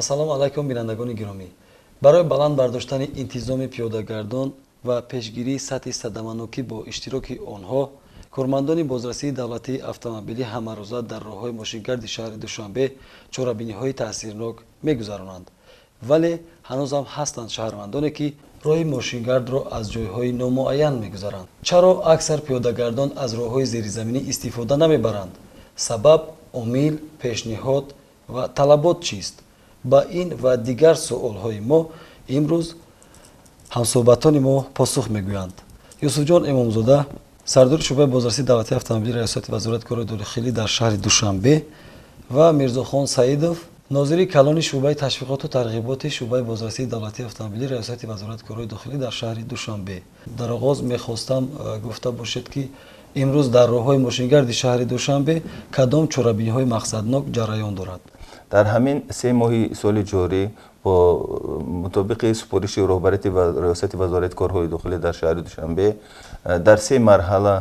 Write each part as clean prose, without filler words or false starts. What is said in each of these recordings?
Ассалому алайкум, бинандагони гиромӣ. Барои баланд бардоштани интизоми пиёдагардон ва пешгирии сатҳи садаманокӣ бо иштироки онҳо, кормандони бозрасии давлатии автомобилӣ ҳамарӯза дар роҳҳои мошингарди шаҳри Душанбе чорабиниҳои таъсирнок мегузаронанд. Вале ҳанӯзам ҳастанд шаҳрвандоне, ки роҳи мошингардро аз ҷойҳои номуайян мегузаранд. Чаро аксар пиёдагардон аз роҳҳои зеризаминӣ истифода намебаранд? Сабаб, омил, пешниҳод ва талабот чист? Ба ин ва дигар суолҳои мо имрӯз ҳамсӯҳбатони мо посух мегӯянд. Юсуфҷон Эмомзода, сардори шӯъбаи бозрасии давлатии автомобилии Раёсати Вазорати корҳои дохилӣ дар шаҳри Душанбе, ва Мирзохон Саидов, нозири калони шӯъбаи ташвиқоту тарғиботи шӯъбаи бозрасии давлатии автомобилии Раёсати Вазорати корҳои дохилӣ дар шаҳри Душанбе. Дар оғоз мехостам гуфта бошед, ки имрӯз дар роҳҳои мошингарди шаҳри Душанбе кадом чорабиниҳои мақсаднок ҷараён дорад? Дар ҳамин 3 моҳи соли ҷорӣ, бо мутобиқи супориши роҳбарияти Раёсати Вазорати корҳои дохилӣ дар шаҳри Душанбе, дар се марҳала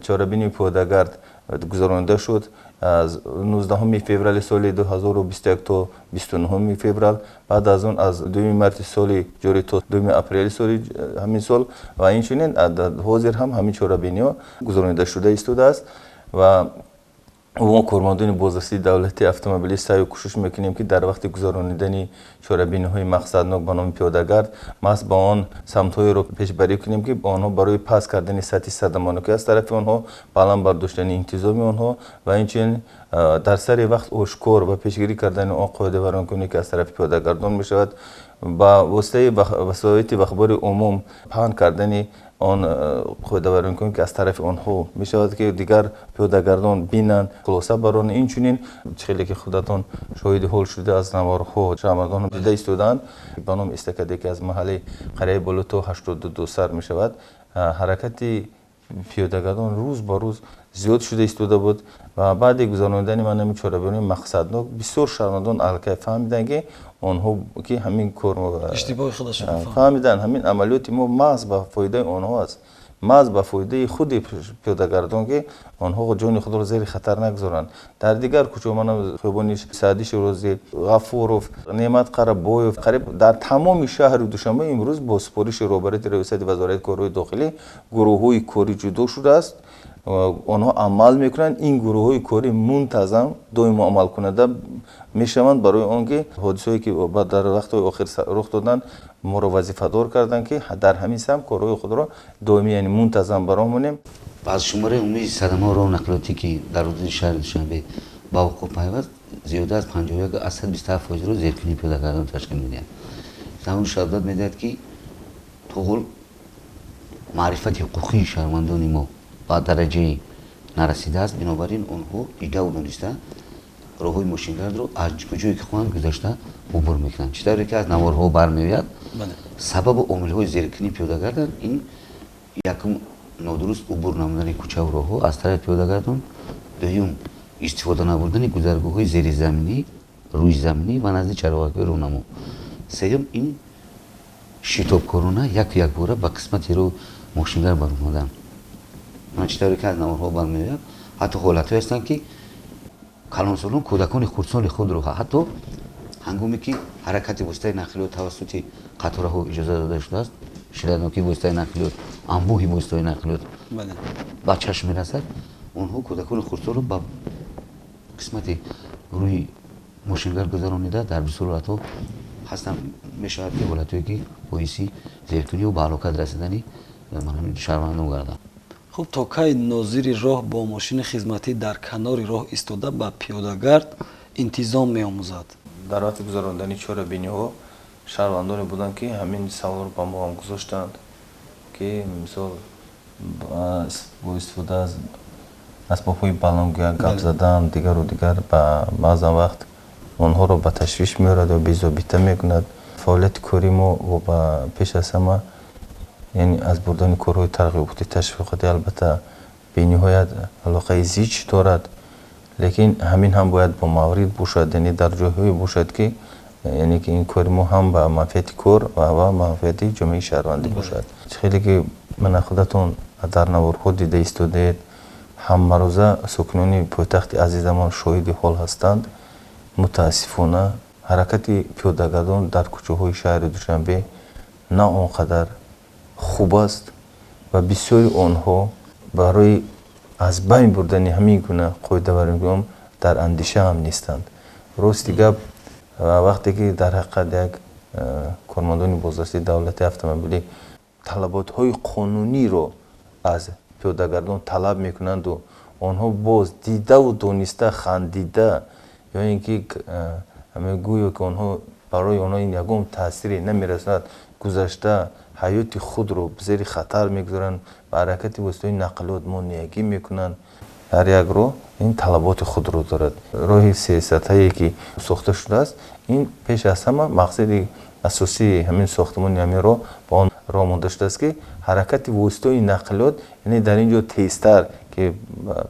чорабинии пиёдагард гузаронида шуд: аз 19 феврали соли 2021 то 29 феврал, баъд аз он аз 2 марти соли ҷорӣ то 2 апрели соли ҳамин сол, ва инчунин ҳозир ҳам ҳамин чорабиниҳо гузаронида шуда истодааст. Ва мо, кормандони бозрасии давлатии автомобилӣ, саъю кӯшиш мекунем, ки дар вақти гузаронидани чорабиниҳои мақсаднок ба номи пиёдагард маҳз ба он самтҳоеро пешбарӣ кунем, ки онҳо барои паст кардани сатҳи садамонокӣ аз тарафи онҳо, баланд бардоштани интизоми онҳо ва инчунин дар сари вақт ошкор ва пешгирӣ кардани он қоидавайронкунӣ, ки аз тарафи пиёдагардон мешавад, ба воситаи васоити ахбори умум паҳн кардани он қоидавайронкунӣ, ки аз тарафи онҳо мешавад, ки дигар пиёдагардон бинанд, хулоса баронанд. Инчунин, хеле ки худатон шоҳиди ҳол шуда, аз наворҳо шаҳрвандон дида истодаанд, ба номи эстакаде, ки аз маҳаллаи Қарияи Боло то 82 сар мешавад, ҳаракати пиёдагардон рӯз ба рӯз зиёд шуда истода буд. Ва баъди гузаронидани ман ҳамин чорабиниҳои мақсаднок бисёр шаҳрвандон аллакай фаҳмиданд, ки онҳо ки ҳамин кор иштибоҳи худашон фаҳмиданд, ҳамин амалиёти мо маҳз ба фоидаи онҳо аст, маҳз ба фоидаи худи пиёдагардон, ки онҳо ҷони худро зери хатар нагузоранд. Дар дигар кӯчаҳо, мана хиёбони Саъди Шерозӣ, Ғафуров, Неъмат Қарабоев, қариб дар тамоми шаҳри Душанбе имрӯз бо супориши роҳбарияти Раёсати Вазорати корҳои дохилӣ гурӯҳҳои корӣ ҷудо шудааст, онҳо амал мекунанд. Ин гурӯҳҳои корӣ мунтазам, доимо амалкунанда мешаванд, барои он ки ҳодисаое, ки дар вақтҳои охир рух доданд, моро вазифадор карданд, ки дар ҳамин самт корҳои худро доимӣ, яъне мунтазам бароҳ монем. Аз шумораи умумии садамаҳо роҳу нақлиётӣ, ки дар ҳудуди шаҳри Душанбе ба вуқӯъ пайваст, зиёда аз 51,27 фоизро зеркунии пиёдагардон ташкил медиҳад. Замон шаҳодат медиҳад, ки то ҳол маърифати ҳуқуқии шаҳрвандони мо ба дараҷае нарасидааст. Бинобар ин онҳо дидаву дониста роҳҳои мошингардро аз куҷое ки хоҳанд гузашта убур мекунанд. Чӣ тавре ки аз наворҳо бармеояд, сабабу омилҳои зеркунии пиёдагардон ин: якум, нодуруст убур намудани кӯчаву роҳҳо аз тарафи пиёдагардон; дуюм, истифода набурдани гузаргоҳҳои зеризаминӣ, рӯйзаминӣ ва назди чароғакҳои роҳнамо; сеюм, ин шитобкорона яку якбора ба қисмати роҳ мошингард баромадан. Ман чӣ тавре ки аз наворҳо бармеояд, ҳатто ҳолатҳое ҳастанд, ки калонсолон кӯдакони хурдсоли худро, ҳатто ҳангоме ки ҳаракати воситаи нақлиёт тавассути қатораҳо иҷоза дода шудааст, шиддатнокии воситаи нақлиёт, анбӯҳи воситаҳои нақлиёт ба чашм мерасад, онҳо кӯдакони хурдсолро ба қисмати рӯи мошингард гузаронида, дар бисёр ҳолатҳо ҳастанд, мешавад ки ҳолатҳое ки боиси зеркунию ба ҳалокат расидани шаҳрвандон гарданд. Хуб, то кай нозири роҳ бо мошини хизматӣ дар канори роҳ истода ба пиёдагард интизом меомӯзад? Дар вақти гузарондани чорабиниҳо шаҳрвандоне буданд, ки ҳамин саволро ба мо ҳам гузоштанд, ки мисол бо истифода аз асбобҳои баландгӯяк гап задан, дигару дигар, ба баъзан вақт онҳоро ба ташвиш меорад ё безобита мекунад. Фаъолияти кори мо пеш аз ҳама, яъне аз бурдани корҳои тарғиботи ташвиқотӣ, албатта, бениҳоят алоқаи зич дорад, лекин ҳамин ҳам бояд бо маврид бошад, яъне дар ҷойҳое бошад, ки яъне ки ин кори мо ҳам ба манфиати кор ва ба манфиати ҷомеаи шаҳрвандӣ бошад. Хеле ки мана худатон дар наворҳо дида истодаед, ҳамарӯза сокинони пойтахти азизамон шоҳиди ҳол ҳастанд. Мутаассифона, Ҳаракати пиёдагардон дар кӯчаҳои шаҳри Душанбе на он қадар хуб аст ва бисёри онҳо барои аз байн бурдани ҳамин гуна қоидавайронкунон дар андеша ҳам нестанд. Рости гап, вақте ки дар ҳақиқат як кормандони бозрасии давлати автомобилӣ талаботҳои қонуниро аз пиёдагардон талаб мекунанду онҳо боз дидаву дониста хандида ё ин ки гӯё ки онҳо барои онҳо ин ягон таъсире намерасонад, гузашта ҳаёти худро зери хатар мегузоранд, ба ҳаракати воситаҳои нақлиёт монеагӣ мекунанд. Ҳар як роҳ ин талаботи худро дорад. Роҳи сесатҳае ки сохта шудааст, ин пеш аз ҳама мақсади асосии ҳамин сохтмони ҳамин роҳ ба он роҳ монда шудааст, ки ҳаракати воситаҳои нақлиёт, яъне дар ин ҷо тезтар, ки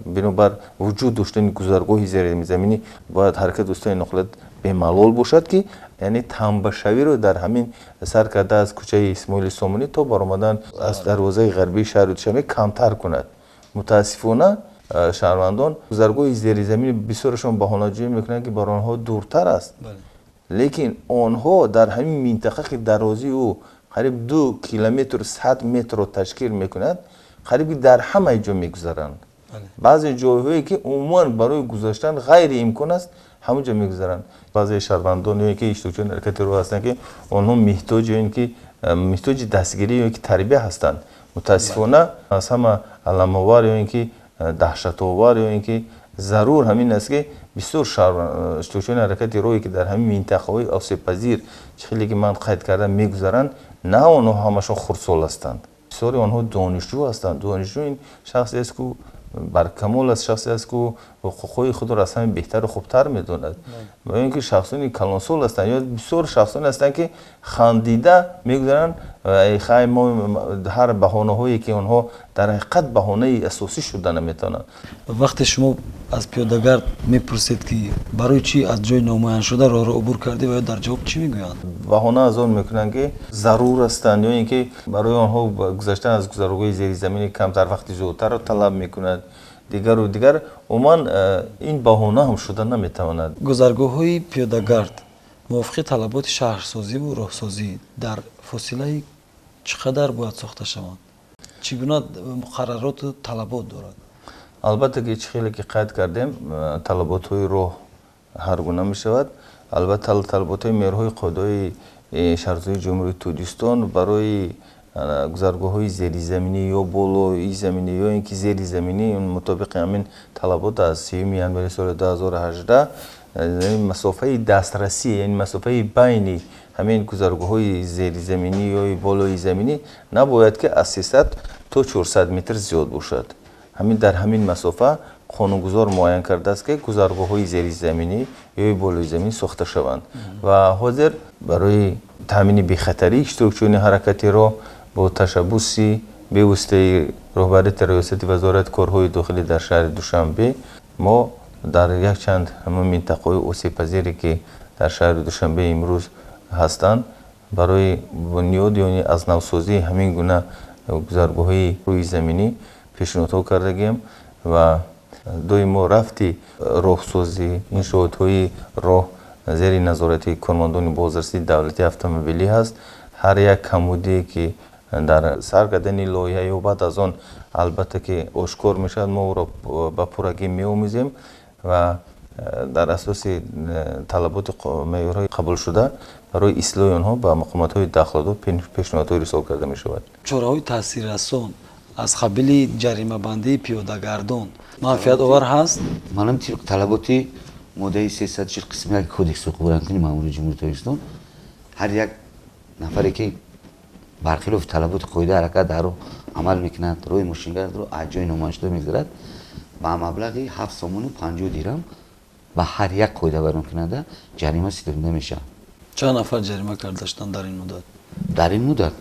бинобар вуҷуд доштани гузаргоҳи зеризаминӣ бояд ҳаракати воситаҳои нақлиёт бемалол бошад, ки яъне тамбашавиро дар ҳамин сар карда аз кӯчаи Исмоили Сомонӣ то баромадан аз дарвозаи ғарбии шаҳри Душанбе камтар кунад. Мутаассифона, шаҳрвандон гузаргоҳи зеризаминӣ бисёрашон баҳонаҷӯӣ мекунанд, ки бар онҳо дуртар аст, лекин онҳо дар ҳамин минтақа, ки дарозии ӯ қариб 2 километру 100 метрро ташкил мекунад, қариб ки дар ҳамаи ҷо мегузаранд. Баъзе ҷойҳое ки умуман барои гузаштан ғайриимкон аст, ҳамон ҷо мегузаранд. Баъзе шаҳрвандон ё ки иштирокчиёни ҳаракати роҳ ҳастанд, ки онҳо меҳтоҷ ё ин ки меҳтоҷи дастгирӣ ё ки тарбия ҳастанд. Мутаассифона, аз ҳама аламовар ё ин ки даҳшатовар ё ин ки зарур ҳамин аст, ки бисёр иштирокчиёни ҳаракати роҳе, ки дар ҳамин минтақаҳои осебпазир, чӣ хеле ки ман қайд кардам, мегузаранд, на онҳо ҳамашон хурдсол ҳастанд, бисёри онҳо донишҷӯ ҳастанд. Донишҷӯ ин шахсест, ку баркамол аст, шахсе аст, ку ҳуқуқҳои худро аз ҳама беҳтару хубтар медонад, ва ё ин ки шахсони калонсол ҳастанд, ё бисёр шахсоне ҳастанд, ки хандида мегузаранд. Хай, мо ҳар баҳонаҳое ки онҳо дар ҳақиқат баҳонаи асосӣ шуда наметавонанд. Вақте шумо аз пиёдагард мепурсед, ки барои чӣ аз ҷои номуайяншуда роҳро убур кардӣ, ва ё дар ҷавоб чӣ мегӯянд? Баҳона аз он мекунанд, ки зарур ҳастанд, ё ин ки барои онҳо гузаштан аз гузаргоҳи зеризаминӣ камтар вақти зиёдтарро талаб мекунад, дигару дигар. Умуман, ин баҳона ҳам шуда наметавонад. Гузаргоҳҳои пиёдагард мувофиқи талаботи шаҳрсозиву роҳсозӣ дар фосилаи чӣ қадар бояд сохта шаванд? Чӣ гуна муқаррароту талабот дорад? Албатта ки, чӣ хеле ки қайд кардем, талаботҳои роҳ ҳар гуна мешавад. Албатта, талаботҳои меъёрҳои қоидаҳои шаҳрсозии Ҷумҳурии Тоҷикистон барои гузаргоҳҳои зеризаминӣ ё болои заминӣ ё ин ки зеризаминӣ, мутобиқи ҳамин талабот аз 3 январи соли 2018, масофаи дастрасӣ, яъне масофаи байни ҳамин гузаргоҳҳои зеризаминӣ ё болои заминӣ набояд ки аз 300 то 400 метр зиёд бошад. Ҳамин дар ҳамин масофа қонунгузор муайян кардааст, ки гузаргоҳҳои зеризаминӣ ё болои заминӣ сохта шаванд. Ва ҳозир барои таъмини бехатарии иштирокчиёни ҳаракати роҳ бо ташаббуси бевоситаи роҳбарияти Риёсати Вазорати корҳои дохилӣ дар шаҳри Душанбе мо дар якчанд ҳамон минтақаҳои осебпазире, ки дар шаҳри Душанбе имрӯз ҳастанд, барои бунёд ё аз навсозии ҳамин гуна гузаргоҳҳои рӯи заминӣ пешниҳодҳо кардагием. Ва доимо рафти роҳсозӣ, иншоотҳои роҳ зери назорати кормандони бозрасии давлатии автомобилӣ ҳаст. Ҳар як камбудие, ки дар сар кардани лоиҳа ё баъд аз он, албатта ки ошкор мешавад, мо ӯро ба пуррагӣ меомӯзем ва дар асоси талаботи меъёрҳои қабулшуда барои ислоҳи онҳо ба мақомотҳои дахлдор пешниҳодҳо ирсол карда мешавад. Чораҳои таъсиррасон аз қабили ҷаримабандии пиёдагардон манфиатовар ҳаст? Маълум, тибқи талаботи моддаи 340 қисми 1 Кодекси ҳуқуқвайронкунии маъмурии Ҷумҳурии Тоҷикистон, ҳар як нафаре, ки бархилофи талаботи қоидаи ҳаракат дар роҳ амал мекунад, роҳи мошингардро аз ҷои номуайяншуда мегузарад, ба маблағи 7 сомону 50 дирам ба ҳар як қоидавайронкунанда ҷарима ситонида мешавад. Чанд нафар ҷарима карда шуданд дар ин муддат? Дар ин муддат?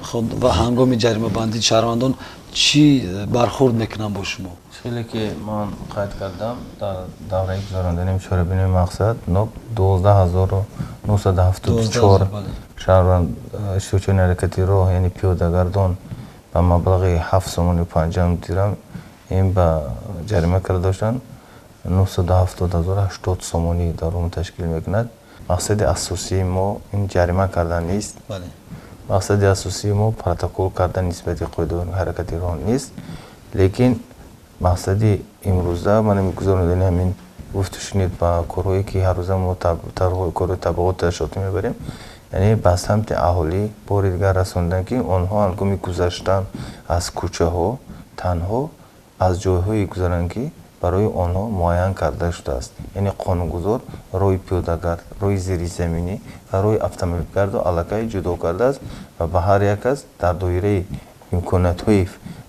Худ, ва ҳангоми ҷаримабандӣ шаҳрвандон чӣ бархурд мекунанд бо шумо? Хеле ки ман қайд кардам, дар давраи гузарондани чорабинии мақсад 12 974 шаҳрванд, иштирокчиёни ҳаракати роҳ, яъне пиёдагардон, ба маблағи 7 сомону 50 дирам ин ба ҷарима карда доштанд. 970 080 сомонӣ даромад ташкил мекунад. Мақсади асосии мо ин ҷарима кардан нест. Мақсади асосии мо протокол кардан нисбати қоидаҳои ҳаракати роҳ нест. Лекин мақсади имрӯза ман гузаронидани ҳамин гуфтушунид ба корҳое ки ҳаррӯза мо корҳои таблиғоту ташвиқотӣ мебарем, яъне ба самти аҳолӣ бори дигар расондан, ки онҳо ҳангоми гузаштан аз кӯчаҳо танҳо аз ҷойҳое гузаранд, ки барои онҳо муайян карда шудааст. Яъне қонунгузор роҳи пиёдагард, роҳи зеризаминӣ ва роҳи автомобилгардро аллакай ҷудо кардааст ва ба ҳар як кас дар доираи имкониятҳои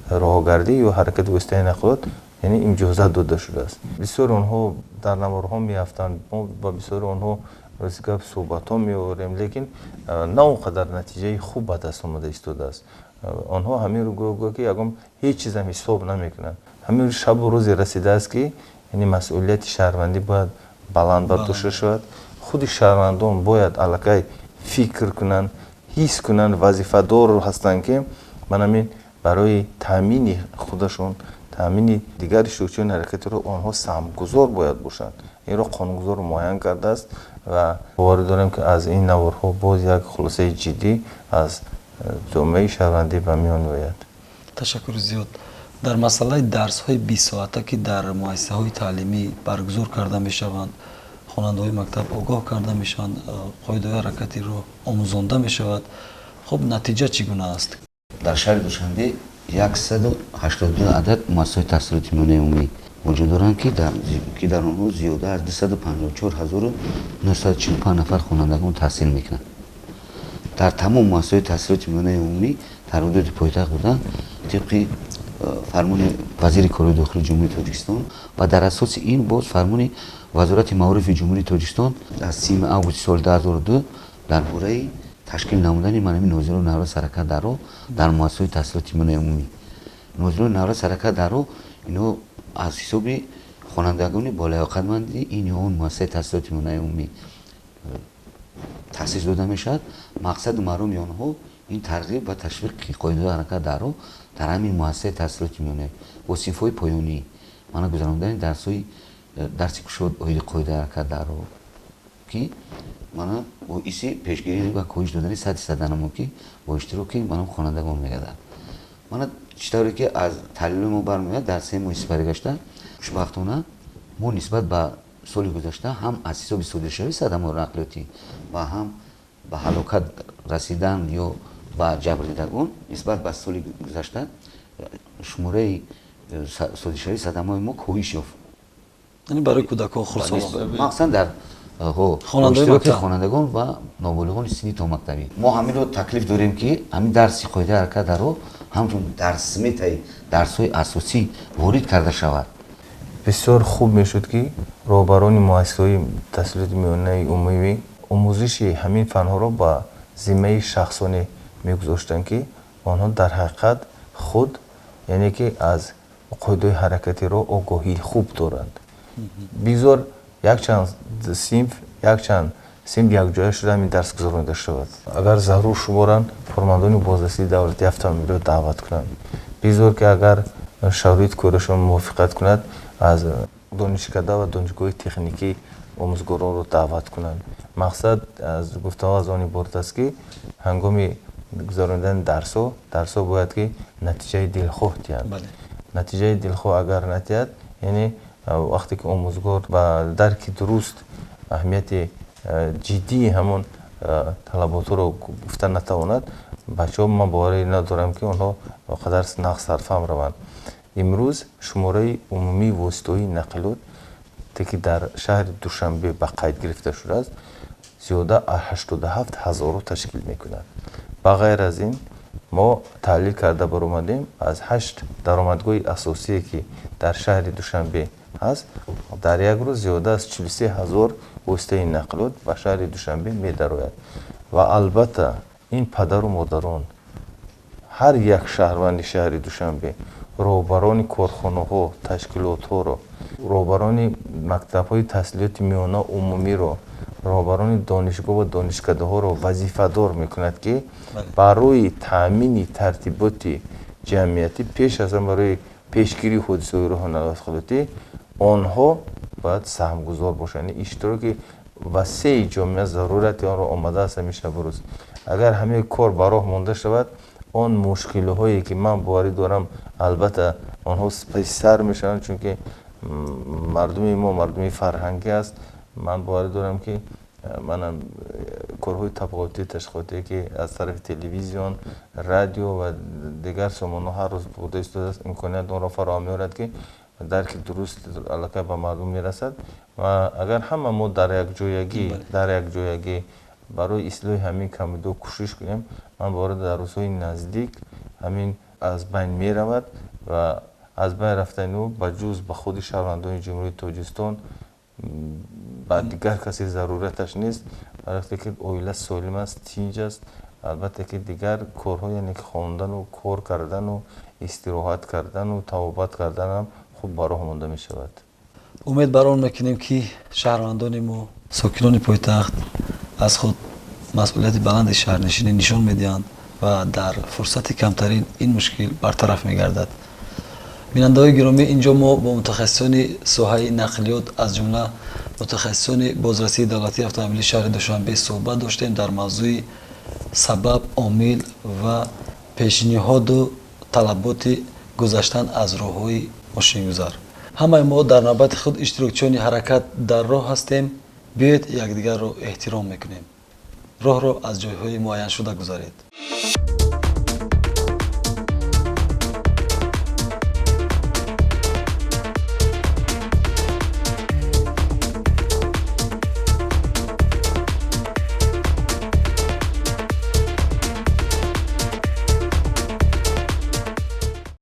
роҳгардӣ ё ҳаракати воситаи нақлиёт яъне иҷозат дода шудааст. Бисёри онҳо дар наворҳо меафтанд, мо ба бисёри онҳо рости гап суҳбатҳо меорем, лекин на он қадар натиҷаи хуб ба даст омада истодааст. Онҳо ҳаминро гӯё ки ягон ҳеҷ чизам ҳисоб намекунанд. Ҳамин шабу рӯзе расидааст, ки яъне масъулияти шаҳрвандӣ бояд баланд бардошта шавад. Худи шаҳрвандон бояд аллакай фикр кунанд, ҳис кунанд, вазифадор ҳастанд, ки ман ҳамин барои таъмини худашон, таъмини дигар иштирокчиёни ҳаракатиро онҳо саҳмгузор бояд бошанд. Инро қонунгузор муайян кардааст ва боварӣ дорем, ки аз ин наворҳо боз як хулосаи ҷиддӣ аз ҷомеаи шаҳрвандӣ ба миён меояд. Ташаккури зиёд. Дар масъалаи дарсҳои бисоата, ки дар муассисаҳои таълимӣ баргузор карда мешаванд, хонандаҳои мактаб огоҳ карда мешаванд, қоидаҳои ҳаракатиро омӯзонда мешавад, хуб, натиҷа чӣ гуна аст? Дар шаҳри Душанбе 182 адад муассисаҳои таҳсилоти миёнаи умумӣ вуҷуд доранд, ки дар онҳо зиёда аз 254 945 нафар хонандагон таҳсил мекунанд. Дар тамом муассисаҳои таҳсилоти миёнаи умумӣ дар ҳудуди пойтахт буда, тибқи фармони вазири корҳои дохилии Ҷумҳурии Тоҷикистон ва дар асоси ин боз фармони Вазорати маорифи Ҷумҳурии Тоҷикистон аз 30 августи соли 2002 дар бораи ташкил намудани манами нозирони наврас ҳаракат дар роҳ дар муассисаҳои таҳсилоти миёнаи умумӣ. Нозирони наврас ҳаракат дар роҳ инҳо аз ҳисоби хонандагони болаёқатманди ин ё он муассисаи таҳсилоти миёнаи умумӣ таъсис дода мешавад. Мақсаду мароми онҳо ин тарғиб ва ташвиқи қоидаҳои ҳаракат дар роҳ дар ҳамин муассисаи таҳсилоти миёна бо синфҳои поёнӣ, мана гузарондани дарсҳои дарси кушод оиди қоидаи ҳаракат дар роҳ, ки мана боиси пешгирӣ ва коҳиш додани сатҳи саданамокӣ бо иштироки мана хонандагон мегардад. Мана чӣ тавре ки аз таҳлилои мо бармеояд, дар 3 моҳи сипаригашта, хушбахтона, мо нисбат ба соли гузашта ҳам аз ҳисоби содиршавии садамаҳои нақлиётӣ ва ҳам ба ҳалокат расидан ё ба ҷабрдидагон нисбат ба соли гузашта шумораи содиршавии садамаҳои мо коҳиш ёфт. Яъне барои кӯдакҳо, хурдсолон. Махсусан дар иштироки хонандагон ва ноболиғони синни томактабӣ. Мо ҳаминро таклиф дорем, ки ҳамин дарси қоидаи ҳаракат дар роҳ ҳамчун дарсметаи дарсҳои асосӣ ворид карда шавад. Бисёр хуб мешуд, ки роҳбарони муассисаҳои таҳсилоти миёнаи умумӣ омӯзиши ҳамин фанҳоро ба зиммаи шахсоне мегузоштанд, ки онҳо дар ҳақиқат худ яъне ки аз қоидаҳои ҳаракати роҳ огоҳии хуб доранд. Бигзор якчанд синф якҷоя шуда ҳамин дарс гузаронида шавад. Агар зарур шуморанд, кормандони бозрасии давлатии автомобилро даъват кунанд. Бигзор ки агар шароити корашон мувофиқат кунад, аз донишкада ва донишгоҳи техникӣ омӯзгоронро даъват кунанд. Мақсад аз гуфтаҳо аз он иборат аст, ки ҳангоми гузаронидани дарсҳо бояд ки натиҷаи дилхоҳ диҳанд. Натиҷаи дилхоҳ агар надиҳад, яъне вақте ки омӯзгор ба дарки дуруст аҳамияти ҷиддии ҳамон талаботҳоро гуфта натавонад, бачаҳо, ман боварӣ надорам, ки онҳо қадар нағз сарфаҳм раванд. Имрӯз шумораи умумии воситаҳои нақлиёт, ки дар шаҳри Душанбе ба қайд гирифта шудааст, зиёда аз 87 ҳазорро ташкил мекунад. Ба ғайр аз ин, мо таҳлил карда баромадем: аз ҳашт даромадгоҳи асосие, ки дар шаҳри Душанбе ҳаст, дар як рӯз зиёда аз 43 ҳазор воситаи нақлиёт ба шаҳри Душанбе медарояд. Ва албатта ин падару модарон, ҳар як шаҳрванди шаҳри Душанбе, роҳбарони корхонаҳо, ташкилотҳоро, роҳбарони мактабҳои таҳсилоти миёна умумиро, роҳбарони донишгоҳ ва донишкадаҳоро вазифадор мекунад, ки барои таъмини тартиботи ҷамъиятӣ, пеш аз ҳама барои пешгирии ҳодисаҳои роҳи нақлиётӣ онҳо бояд саҳмгузор бошанд. Иштироки Васеи ҷомеа зарурати онро омадааст. Ҳамин шабу рӯз агар ҳамин кор ба роҳ монда шавад, он мушкилиҳое, ки ман боварӣ дорам, албатта, онҳо пешсар мешаванд, чунки мардуми мо мардуми фарҳангӣ аст. Ман боварӣ дорам, ки манам корҳои таблиғотӣ, ташвиқотие, ки аз тарафи телевизион, радио ва дигар сомонаҳо ҳар рӯз буда истодааст, имконият онро фароҳам меорад, ки дарки дуруст аллакай ба мардум мерасад. Ва агар ҳама мо дар якҷоягӣ барои ислоҳи ҳамин камбудиҳо кӯшиш кунем, ман бовар, дар рӯзҳои наздик ҳамин аз байн меравад ва аз байн рафтани ӯ ба ҷуз ба худи шаҳрвандони Ҷумҳурии Тоҷикистон ба дигар касе зарураташ нест. Вақте ки оила солим аст, тинҷ аст, албатта ки дигар корҳо, яъне ки хондану кор кардану истироҳат кардану табобат карданам хуб ба роҳ монда мешавад. Умед бар он мекунем, ки шаҳрвандони мо, сокинони пойтахт аз худ масъулияти баланди шаҳрнишинӣ нишон медиҳанд ва дар фурсати камтарин ин мушкил бартараф мегардад. Бинандаҳои гиромӣ, инҷо мо бо мутахассисони соҳаи нақлиёт, аз ҷумла мутахассисони бозрасии давлатии автомобилии шаҳри Душанбе суҳбат доштем дар мавзӯи сабаб, омил ва пешниҳоду талаботи гузаштан аз роҳҳои мошингузар. Ҳамаи мо дар навбати худ иштирокчиёни ҳаракат дар роҳ ҳастем. Биёед, якдигарро эҳтиром мекунем. Роҳро аз ҷойҳои муайяншуда гузаред.